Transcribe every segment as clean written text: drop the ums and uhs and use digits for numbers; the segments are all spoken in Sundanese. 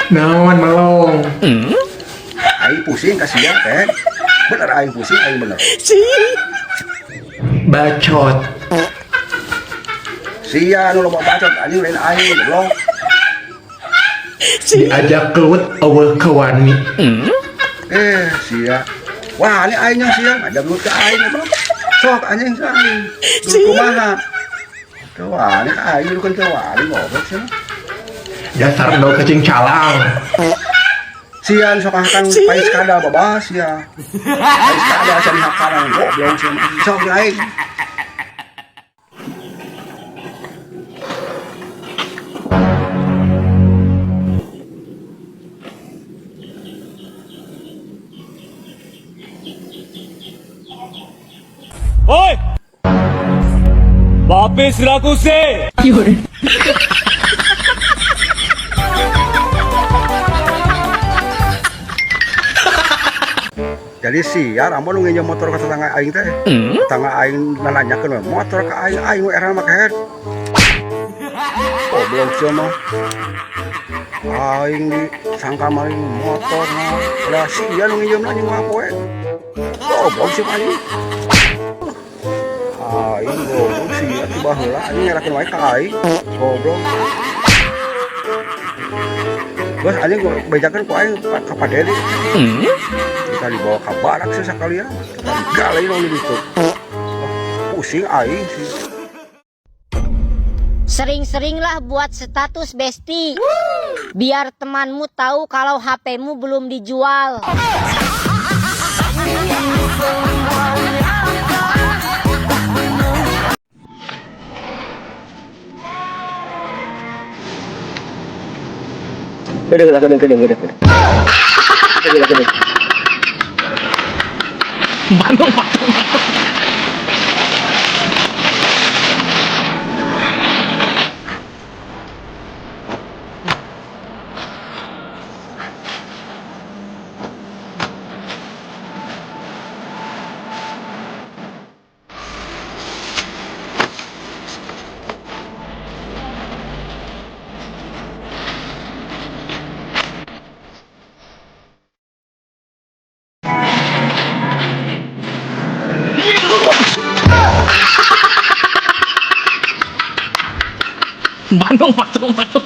Naon melong? Aing pusing ka sia teh. Bener aing pusing aing bener. Bacot. Sia nu loba bacot anjing lain aing goblok. Diajak gelut euweuh kewani. Eh sia. Wah, ini aingnya sia ngajak gelut ka aing goblok. Sok anjing ka aing. Gelut kumaha? Teu wani ka aing gelut teu wani goblok sia. Dasar endog cacing calang. Sia nu sok hakan pais kada babah sia. Pais kada sia dihakanan goblok sia. Sok jeung aing. ओए वापिस रख उसे। Jadi sia Rambo nu nginjem motor ka tetangga aing teh. Tetangga aing nananyakeun we motor ka aing, aing we era make head. Goblok sia mah. Aing disangka maling motor mah. Lah sia nu nginjem anjing mah poe. Goblok sia anjing. Aing goblok sia ti baheula anjing ngerakeun wae ka aing. Goblok. Geus anjing bejakeun ku aing ka Pak Dedi. Kita dibawa ke barak sih sekalian. Kita digalai di ditu. Pusing aing sih. Sering-seringlah buat status besti. Biar temanmu tahu kalau HP-mu belum dijual. Udah. Udah. Bandung, Bandung. Bandung, Bandung, Bandung.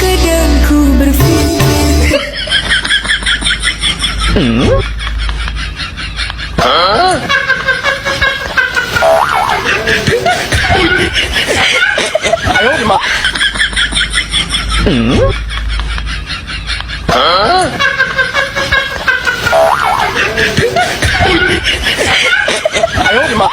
Kadang ku berpikir. 哎呦我的妈！